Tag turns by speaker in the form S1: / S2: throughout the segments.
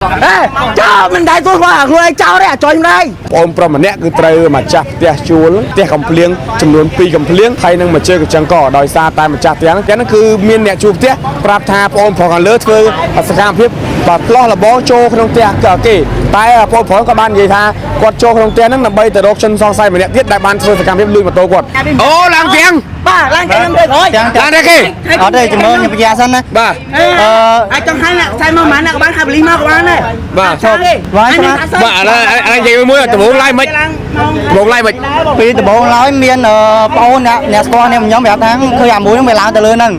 S1: អេចោលមិនដែរទោះគាត់ខ្លួនឯងចោលទេអាចុយមិនដែរ
S2: បងប្រុសម្នាក់គឺត្រូវម្ចាស់ផ្ទះជួលផ្ទះកំភ្លៀងចំនួន2កំភ្លៀងហើយនឹងមួយជើងកញ្ចឹងកដោយសារតែម្ចាស់ផ្ទះហ្នឹងគឺមានអ្នកជួលផ្ទះប្រាប់ថាបងប្រុសខាងលើធ្វើសកម្មភាពបាទផ្លោះលបងចូលក្នុងផ្ទះគេតែបងប្រុសក៏បាននិយាយថាគាត់ចូលក្នុងផ្ទះហ្នឹងដើម្បីទៅរកជនសង្ស័យម្នាក់ទៀតដែលបានធ្វើសកម្មភាពលួចម៉ូតូគាត់អូឡើងទាំង
S1: បាទឡើងគេខ្ញុំទៅក្រោយ
S2: ឡើងទេគេ
S3: អត់ទេជំរឿនខ្ញុំបញ្ញាសិនណា
S2: បាទ
S3: អឺ
S1: អាចចង់ហៅអ្នកខ្សែមកប៉ុន្មានអ្នកក៏បានហៅបលីមកក៏បានដែរ
S2: បាទ
S1: ទេ
S2: បាទឥឡូវឥឡូវនិយាយមួយដំបូងឡើយមិនដំបូងឡើយមិន
S3: ពីដំបូងឡើយមានប្អូនអ្នកអ្នកស្គាល់គ្នាខ្ញុំប្រាប់ថាឃើញអាមួយហ្នឹងវាឡើងទៅលើហ្នឹង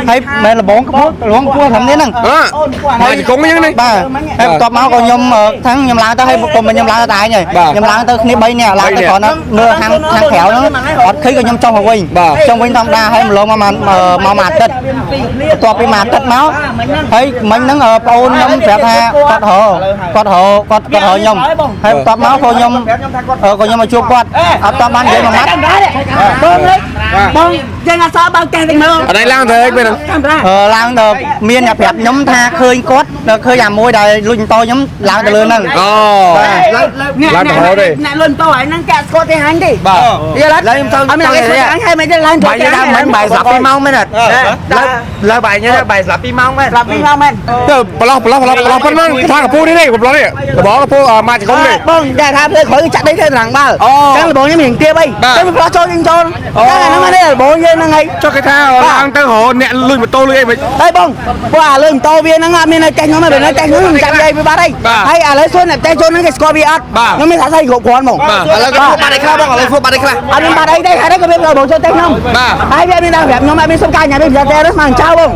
S3: ហើយមិនលបងខ្ពស់លងខ្ពស់ត្រឹមនេះហ្នឹង
S2: អើមកជង្គង់ហ្នឹងនេះ
S3: បាទហើយបន្ទាប់មកក៏ខ្ញុំថាខ្ញុំឡើងទៅហើយក៏ខ្ញុំឡើងទៅតែឯងហើយខ្ញុំឡើងទៅគ្នា3នាក់ឡើងទៅគ្រាន់តែមើលខាងខាងក្រៅហ្នឹងអត់ឃើញក៏ខ្ញុំចុះមកវិញចុះវិញធម្មតាហើយម្លងមកមកមួយអាទិត្យបន្ទាប់ពីមួយអាទិត្យមកហើយមិញហ្នឹងប្អូនខ្ញុំប្រាប់ថាគាត់រគាត់រគាត់គាត់រខ្ញុំហើយបន្ទាប់មកក៏ខ្ញុំក៏ខ្ញុំមកជួបគាត់អត់តបាននិយាយមួយម៉ាត់
S1: បងបងយើងអត់សល់បើកេះវិញមើល
S2: អត់ឡើងទៅអីពេលហ្នឹង
S1: កាមេរ៉ា
S3: ឡើងទៅមានអ្នកប្រាប់ខ្ញុំថាឃើញគាត់ឃើញអាមួយដែលលួចម៉ូតូខ្ញុំឡើងទៅលើហ្នឹង
S2: អូ
S1: អ្នកអ្នកលុនតោហើយហ្នឹងកាក់ស្គាល់ទេហាញទេ
S2: បាទ
S1: យល់អត់ឡើងខ្ញុំអត់មានគេស្គាល់ហើយមិនទេឡើង
S4: បាយដើមមិញបាយស្លាប់2ម៉ោងមែនអត់លើបាយញ៉ាំបាយស្លាប់2ម៉ោងមែន
S1: ស្លាប់2ម៉ោងមែន
S2: ទៅប្រឡោះប្រឡោះប្រឡោះប្រឡោះប៉ុណ្ណឹងថាកពូនេះនេះប្រឡោះនេះលបងកពូមកជង្គង់នេះ
S1: បងតែថាភ្លើក្រោយគឺចាក់ដីធ្វើត្រង់បាល់ចឹងលបងខ្ញុំរៀងទៀបអីទៅប្រឡោះចូលយើងចូលតែហ្នឹងនេះលបងយើងហ្នឹងហើយ
S2: ចុះគេថាឡើងទៅរកអ្នកលួចម៉ូតូលួចអីមិន
S1: ហើយបងពួកអាលើម៉ូតូវាហ្នឹងអត់មាននៅកេះខ្ញុំទេនៅកេះខ្ញុំខ្ញុំចាប់យាយវាបាត់ហើយហើយឥឡូវសួរអ្នកផ្ទះចូលហ្នឹងគេស្គាល់វាអត់ខ្ញុំមានថាស្អីគ្រប់គ្រាន់ហ្មង
S4: ឥឡូវគេធ្វើបាត់អីខ្លះបងឥឡូវធ្វើបាត់អីខ្លះ
S1: អត់មានបាត់អីទេហើយក៏វាបងចូលផ្ទះខ្ញុំហើយវាមានដល់ប្រាប់ខ្ញុំអត់មានសុំការញ៉ាំវាប្រាប់តែស្មានចៅបង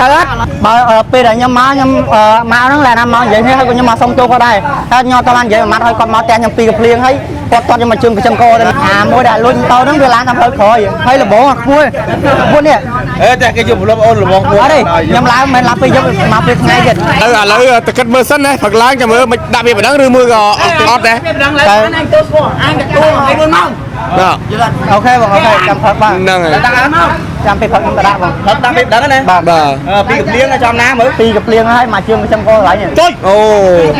S1: ហើយអត់
S3: បើពេលដែលខ្ញុំមកខ្ញុំមកហ្នឹងឡើយណាមកនិយាយនេះហើយក៏ខ្ញុំមកសុំទោសគាត់ដែរហើយខ្ញុំអត់បាននិយាយមួយម៉ាត់ហើយគាត់មកផ្ទះខ្ញុំពីរកភ្លៀងហើយគាត់ទាត់ខ្ញុំមកជើងកញ្ចឹងកទៅអាមួយដែលលួចម៉ូតូហ្នឹងវាឡើងតាមផ្លូវក្រោយហើយលបងអាខ្ពស់ខ្ពស់នេះ
S4: អេតែគេយកប្រឡប់អូនលបង
S3: អត់ទេខ្ញុំឡើងមិនឡើងពេលយប់មកពេលថ្ងៃទៀត
S2: ទៅឥឡូវទៅគិតមើលសិនណាផឹកឡើងចាំមើលមិនដាក់វាបណ្ដឹងឬមើលក៏អត់ដែរ
S1: វាមិនដឹងឡើយអញទៅស្គាល់អញទៅទួឲ្យ4ម៉ោង
S2: បាទ
S3: អូខេបងអូខេចាំផឹកបាទ
S2: ហ្នឹងហើយ
S1: ដាក់មក
S3: ចាំពេលផឹកខ្ញុំទៅដាក់បង
S4: ផឹកដាក់ពេលដឹងណា
S3: បាទ
S2: បាទ
S4: ពីកភ្លៀងចំណាមើល
S3: ពីរកភ្លៀងហើយមកជើងកញ្ចឹងកកន្លែងនេះ
S2: ចុចអូ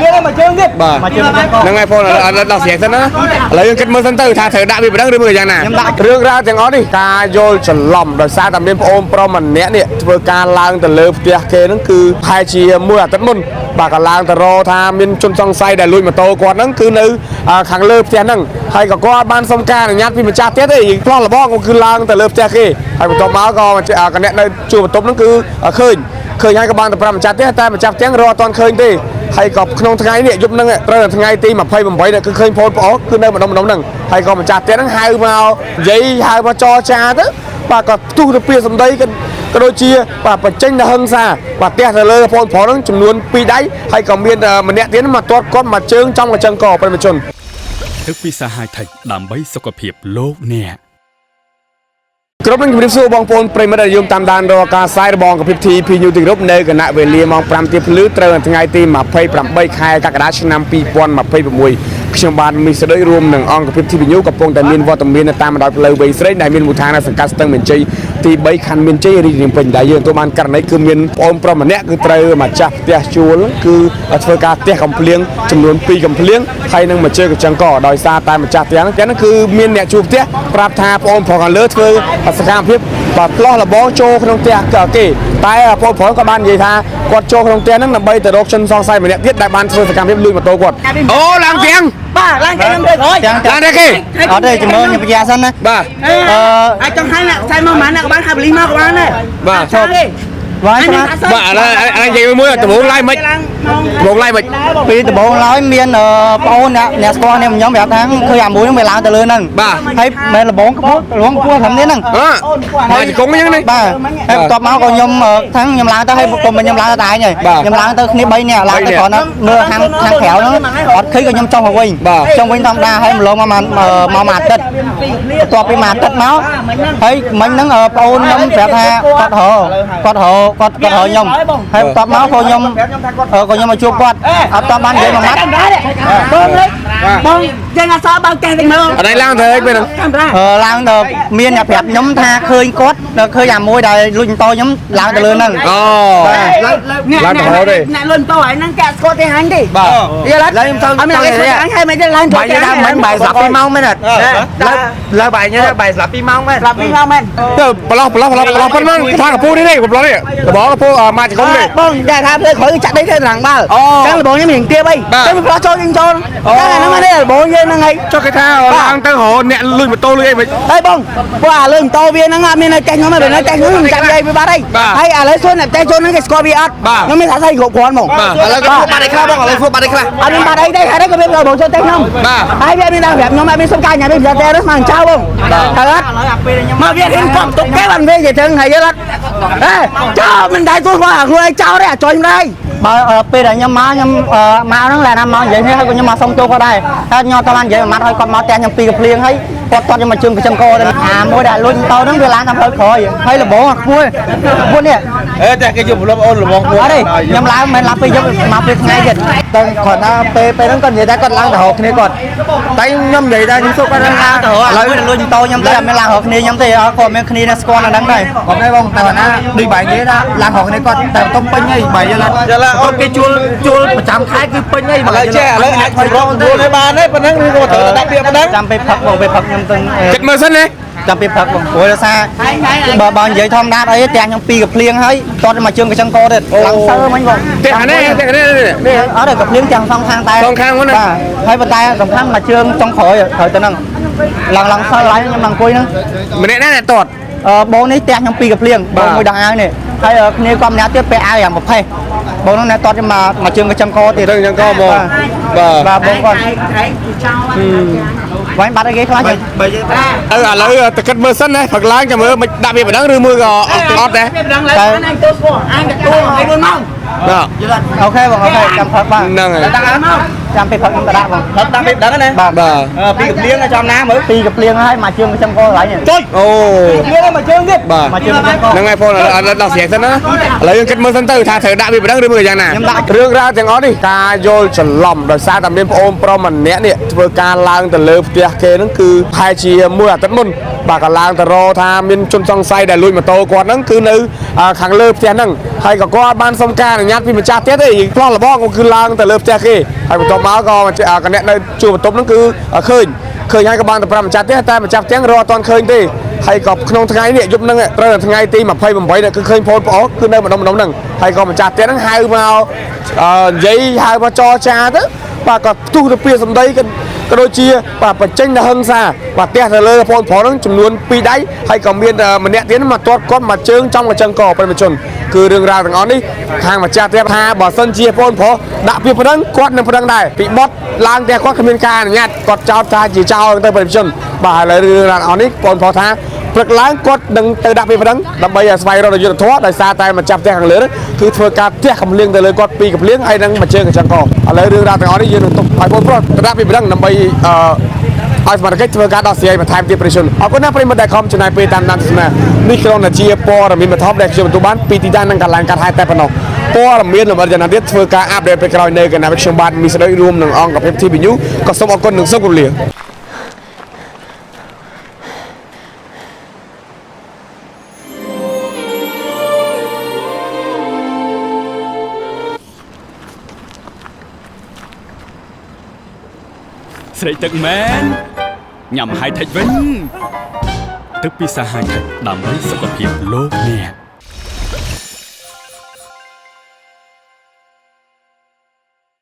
S1: វាមកជើងទៀត
S2: បាទ
S3: មកជើងកញ្ចឹងក
S2: ហ្នឹងហើយបងឥឡូវដល់ស្រាសិនណាឥឡូវយើងគិតមើលសិនទៅថាត្រូវដាក់វាបណ្ដឹងឬមើលយ៉ាងណារឿងរ៉ាវទាំងអស់នេះការយល់ច្រឡំដោយសារតែមានប្អូនប្រុសម្នាក់នេះធ្វើការឡើងទៅលើផ្ទះគេហ្នឹងគឺប្រហែលជាមួយអាទិត្យមុនបាទក៏ឡើងទៅរកថាមានជនសង្ស័យដែលលួចម៉ូតូគាត់ហ្នឹងគឺនៅខាងលើផ្ទះហ្នឹងហើយក៏គាត់បានសុំការអនុញ្ញាតពីម្ចាស់ផ្ទះទេផ្លោះលបងក៏គឺឡើងទៅលើផ្ទះគេហើយបន្ទាប់មកក៏កអ្នកនៅជួលបន្ទប់ហ្នឹងគឺឃើញឃើញហើយក៏បានទៅប្រាប់ម្ចាស់ផ្ទះតែម្ចាស់ផ្ទះរកអត់ទាន់ឃើញទេហើយក៏ក្នុងថ្ងៃនេះយប់ហ្នឹងត្រូវតែថ្ងៃទី28នេះគឺឃើញបងប្អូនគឺនៅម្ដុំម្ដុំហ្នឹងហើយក៏ម្ចាស់ផ្ទះហ្នឹងហៅមកនិយាយហៅមកចរចាទៅបាទក៏ផ្ទុះទៅពីសម្ដីក៏ក៏ដូចជាបាទបញ្ចេញទៅហឹង្សាបាទផ្ទះទៅលើបងប្រុសហ្នឹងចំនួន2ដៃហើយក៏មានម្នាក់ទៀតមកទាត់គាត់មកជើងចំកញ្ចឹងកប្រិមជន
S5: ទឹកពិសាហាយថិចដើម្បីសុខភាពលោកអ្នក
S2: ក្រុមនឹងជម្រាបសួរបងប្អូនប្រិយមិត្តដែលយមតាមដានរាល់ការផ្សាយរបស់អង្គភាព TP News ទីគ្រប់នៅគណៈវេលាម៉ោង5ទៀបភ្លឺត្រូវនៅថ្ងៃទី28ខែកក្កដាឆ្នាំ2026ខ្ញុំបាទមីសដូចរួមនឹងអង្គភាព TP News កំពុងតែមានវត្តមាននៅតាមបណ្ដោយផ្លូវវែងស្រេងដែលមានមូលដ្ឋាននៅសង្កាត់ស្ទឹងមានជ័យទី3ខណ្ឌមានជ័យរាជធានីភ្នំពេញដែលយើងទទួលបានករណីគឺមានប្អូនប្រុសម្នាក់គឺត្រូវម្ចាស់ផ្ទះជួលគឺធ្វើការផ្ទះកំភ្លៀងចំនួន2កំភ្លៀងហើយនឹងមួយជើងកញ្ចឹងកដោយសារតែម្ចាស់ផ្ទះហ្នឹងគឺមានអ្នកជួលផ្ទះប្រាប់ថាប្អូនប្រុសខាងលើធ្វើសកម្មភាពបាទផ្លោះលបងចូលក្នុងផ្ទះគេតែបងប្រុសក៏បាននិយាយថាគាត់ចូលក្នុងផ្ទះហ្នឹងដើម្បីទៅរកជនសង្ស័យម្នាក់ទៀតដែលបានធ្វើសកម្មភាពលួចម៉ូតូគាត់អូឡើងទាំង
S1: បាទឡើងគេខ្ញុំទៅក្រោយ
S3: ទាំង
S2: ឡើងទេគេ
S3: អត់ទេជំរឿនខ្ញុំបញ្ញាសិនណា
S2: បាទ
S3: អឺ
S1: អាចចង់ហៅអ្នកខ្សែមកប៉ុន្មានអ្នកក៏បានហៅបលីមកក៏បានដែរ
S2: បាទ
S1: ទេ
S3: បាយស្មា
S2: បាទឥឡូវឥឡូវនិយាយមួយដំបូងឡើយមិនដំបូងឡើយមិន
S3: ពីដំបូងឡើយមានប្អូនអ្នកអ្នកស្គាល់គ្នាខ្ញុំប្រាប់ថាឃើញអាមួយហ្នឹងវាឡើងទៅលើហ្នឹង
S2: បាទ
S3: ហើយមិនលបងខ្ពស់លងខ្ពស់ត្រឹមនេះហ្នឹង
S2: អើមកជង្គង់ហ្នឹងនេះ
S3: បាទហើយបន្ទាប់មកក៏ខ្ញុំថាខ្ញុំឡើងទៅហើយក៏ខ្ញុំឡើងទៅតែឯងហើយខ្ញុំឡើងទៅគ្នា3នាក់ឡើងទៅគ្រាន់តែមើលខាងខាងក្រៅហ្នឹងអត់ឃើញក៏ខ្ញុំចុះមកវិញចុះវិញធម្មតាហើយម្លងមកមកមួយអាទិត្យបន្ទាប់ពីមួយអាទិត្យមកហើយមិញហ្នឹងប្អូនខ្ញុំប្រាប់ថាគាត់រគាត់រគាត់គាត់រខ្ញុំហើយបន្ទាប់មកក៏ខ្ញុំក៏ ក៏ខ្ញុំមកជួបគាត់អត់តបាននិយាយមួយម៉ាត់
S1: បងនេះបងយើងអត់សល់បើកចេះតិចមើល
S2: អត់ឯងឡើងទៅអីពេលហ្នឹង
S1: កាមេរ៉ា
S3: ឡើងទៅមានអ្នកប្រាប់ខ្ញុំថាឃើញគាត់ឃើញអាមួយដែលលួចម៉ូតូខ្ញុំឡើងទៅលើហ្នឹង
S2: អូឡើងទៅរហូតទេ
S1: អ្នកលុនតោហើយហ្នឹងគេស្គាល់ទេហាញ់ទេ
S2: បាទ
S1: យល់អត់
S4: ឡើយខ្ញុំចង់
S1: អត់មានគេស្គាល់ហាញហើយមិនទេឡើង
S4: បាយដើមមិនបាយស្លាប់2ម៉ោងមែនអត់លើបាយញ៉ាំបាយស្លាប់2ម៉ោងមែន
S1: ស្លាប់2ម៉ោងមែន
S2: ទៅប្រឡោះប្រឡោះប្រឡោះប្រឡោះប៉ុណ្ណឹងថាកពូនេះទេប្រឡោះនេះលបងកពូមកចង្គង់នេះ
S1: បងតែថាផ្លូវក្រោយចាក់ដីទៅឡើងបាល់ចឹងលបងខ្ញុំរៀងទៀបអីចឹងប្រឡោះចូលយើងចូលតែអាហ្នឹងនេះលបងយើងហ្នឹងហើយ
S2: ចុះគេថាឡើងទៅរហអ្នកលួចម៉ូតូលួចអីមិន
S1: ហើយបងពួកអាលើម៉ូតូវាហ្នឹងអត់មាននៅចេះខ្ញុំទេបើនៅចេះខ្ញុំខ្ញុំចាប់យាយវាបាត់ហើយហើយឥឡូវសួរអ្នកចេះចូលហ្នឹងគេស្គាល់វាអត់ខ្ញុំមានថាស្អីគ្រប់គ្រាន់ហ្មង
S4: ឥឡូវគាត់បាត់អីខ្លះបងឥឡូវធ្វើបាត់អីខ្លះ
S1: អត់មានបាត់អីទេហើយក៏វាបងចូលទេខ្ញុំហើយវាមានដល់ប្រាប់ខ្ញុំអត់មានសុំការញ៉ាំវាប្រាប់តែស្មានចៅបងហើយអត់មកវាហ៊ានកប់ទុកគេបានវានិយាយចឹងហើយយល់អត់ហេចោលមិនដែរទួស្គាល់អាខ្លួនឯងចោលទេអាចុយមិនដែរ
S3: បើពេលដែលខ្ញុំមកខ្ញុំមកហ្នឹងឡើយណាមកនិយាយនេះហើយក៏ខ្ញុំមកសុំទោសគាត់ដែរហើយខ្ញុំអត់បាននិយាយមួយម៉ាត់ហើយគាត់មកផ្ទះខ្ញុំពីរកភ្លៀងហើយគាត់ទាត់ខ្ញុំមកជើងកញ្ចឹងកទៅអាមួយដែលលួចម៉ូតូហ្នឹងវាឡើងតាមផ្លូវក្រោយហើយលបងអាខ្ពស់ខ្ពស់នេះ
S4: អេតែគេយកប្រឡប់អូនលបង
S3: អត់ទេខ្ញុំឡើងមិនឡើងពេលយប់មកពេលថ្ងៃទៀត
S4: តែគាត់ថាពេលពេលហ្នឹងគាត់និយាយថាគាត់ឡើងទៅរកគ្នាគាត់តែខ្ញុំនិយាយថាខ្ញុំសុខគាត់
S3: ឡើងទៅរកអាមួយដែលលួចម៉ូតូខ្ញុំទេអត់មានឡើងរកគ្នាខ្ញុំទេអត់គាត់មានគ្នានៅស្គាល់នៅហ្នឹងដែរ
S4: គាត់ដែរបងតែណាដូចបាយនិយាយថាឡើងរកគ្នាគាត់តែតុំពេញហីបាយយល់អត់គេជួលជួលប្រចាំខែគឺពេញហី
S6: ឥឡូវចេះឥឡូវអាចសម្របសម្រួលឲ្យបានទេប៉ុណ្ណឹងឬក៏ត្រូវតែដាក់ពាក្យប៉ុណ្ណឹង
S3: ចាំពេលផឹកបងពេលផឹកខ្ញុំទៅ
S2: គិតមើលសិនណា
S3: ចាំពេលផឹកបងព្រោះដោយសារបើនិយាយធម្មតាអីផ្ទះខ្ញុំពីរកភ្លៀងហើយទាត់មកជើងកញ្ចឹងកទៀតឡើងសើមិញបង
S2: ផ្ទះនេះផ្ទះនេះនេះ
S3: អត់ទេកភ្លៀងទាំងសងខាងតែ
S2: សងខាងហ្នឹង
S3: បាទហើយប៉ុន្តែសំខាន់មកជើងចុងក្រោយក្រោយទៅហ្នឹងឡើងសើឡើងខ្ញុំអង្គុយហ្នឹង
S2: ម្នាក់ណាអ្នកតត
S3: បងនេះផ្ទះខ្ញុំពីរកភ្លៀងបងមួយដងអាវនេះហើយគ្នាគាត់ម្នាក់ទៀតពាក់អាវយ៉ាងប្រផេះបងហ្នឹងអ្នកតតខ្ញុំមកជើងកញ្ចឹងកទៀត
S2: ទៅចឹងកបងបាទ
S3: បាទបងគាត់វាញ់បាត់អីគេខ្លះចឹង
S4: បើយើង
S2: អឺឥឡូវទៅគិតមើលសិនណាផឹកឡើងចាំមើលមិនដាក់វាបណ្ដឹងឬមួយក៏អត់ដែរ
S1: វាមិនដឹងឡើយអញទៅស្គាល់អញទៅទួ24ម៉ោង
S2: បាទ
S3: អូខេបងអូខេចាំផឹកបាទ
S2: ហ្នឹងហើយ
S3: ចាំពេលផឹកខ្ញុំទៅដាក់បង
S4: ដាក់ពាក្យដឹងណា
S3: បាទ
S2: បាទ
S4: ពីកភ្លៀងចំណាមើល
S3: ពីរកភ្លៀងហើយមកជើងកញ្ចឹងកកន្លែងនេះ
S2: ចុចអូ
S4: ភ្លៀងមកជើងទៀត
S2: បាទ
S3: មកជើងកញ្ចឹងក
S2: ហ្នឹងហើយបងឥឡូវដល់ស្រាសិនណាឥឡូវយើងគិតមើលសិនទៅថាត្រូវដាក់វាបណ្ដឹងឬមួយក៏យ៉ាងណារឿងរ៉ាវទាំងអស់នេះការយល់ច្រឡំដោយសារតែមានប្អូនប្រុសម្នាក់នេះធ្វើការឡើងទៅលើផ្ទះគេហ្នឹងគឺប្រហែលជាមួយអាទិត្យមុនបាទក៏ឡើងទៅរកថាមានជនសង្ស័យដែលលួចម៉ូតូគាត់ហ្នឹងគឺនៅខាងលើផ្ទះហ្នឹងហើយក៏គាត់បានសុំការអនុញ្ញាតពីម្ចាស់ផ្ទះទេផ្លោះលបងក៏គឺឡើងទៅលើផ្ទះគេហើយបន្ទាប់មកក៏កអ្នកនៅជួបបន្ទប់ហ្នឹងគឺឃើញហើយក៏បានទៅប្រាប់ម្ចាស់ផ្ទះតែម្ចាស់ផ្ទះរកអត់ទាន់ឃើញទេហើយក៏ក្នុងថ្ងៃនេះយប់ហ្នឹងត្រូវតែថ្ងៃទី28នេះគឺឃើញបងប្អូនគឺនៅម្ដុំម្ដុំហ្នឹងហើយក៏ម្ចាស់ផ្ទះហ្នឹងហៅមកនិយាយហៅមកចរចាទៅបាទក៏ផ្ទុះទៅពីសម្ដីក៏ដូចជាបាទបញ្ចេញទៅហឹង្សាបាទផ្ទះទៅលើបងប្រុសហ្នឹងចំនួន2ដៃហើយក៏មានម្នាក់ទៀតមកទាត់គាត់មកជើងចំកញ្ចឹងកប្រិមជនគឺរឿងរ៉ាវទាំងអស់នេះខាងម្ចាស់ផ្ទះថាបើសិនជាបងប្រុសដាក់ពីប្តឹងគាត់នឹងប្តឹងដែរពីបត់ឡើងផ្ទះគាត់គ្មានការអនុញ្ញាតគាត់ចោទថាជាចោលទៅប្រិមជនបាទឥឡូវរឿងរ៉ាវទាំងអស់នេះបងប្រុសថាព្រឹកឡើងគាត់នឹងទៅដាក់ពីប្តឹងដើម្បីឲ្យស្វែងរកយុត្តិធម៌ដោយសារតែម្ចាស់ផ្ទះខាងលើគឺធ្វើការផ្ទះកំលៀងទៅលើគាត់ពីកំលៀងហើយនឹងមួយជើងកញ្ចឹងកឥឡូវរឿងរ៉ាវទាំងអស់នេះយើងនឹងទុកឲ្យបងប្រុសទៅដាក់ពីប្តឹងដើម្បីឲ្យសមត្ថកិច្ចធ្វើការដោះស្រាយបន្ថែមទៀតប្រិជនអរគុណណាស់ប្រិយមិត្តដែលខំចំណាយពេលតាមដានទស្សនានេះគ្រាន់តែជាព័ត៌មានបឋមដែលខ្ញុំទទួលបានពីទីតាំងនិងកន្លែងកាត់ហេតុតែប៉ុណ្ណោះព័ត៌មានលម្អិតយ៉ាងណាទៀតធ្វើការអាប់ដេតពេលក្រោយនៅគណៈខ្ញុំបាទមីស្ដីរួមនឹងអង្គភាព TV News ក៏សូមអរគុណនិងសូមគោរពលា
S5: ស្រេកទឹកមែនញ៉ាំ High Tech វិញទឹកពិសា High Tech ដើម្បីសុខភាពលោកអ្នក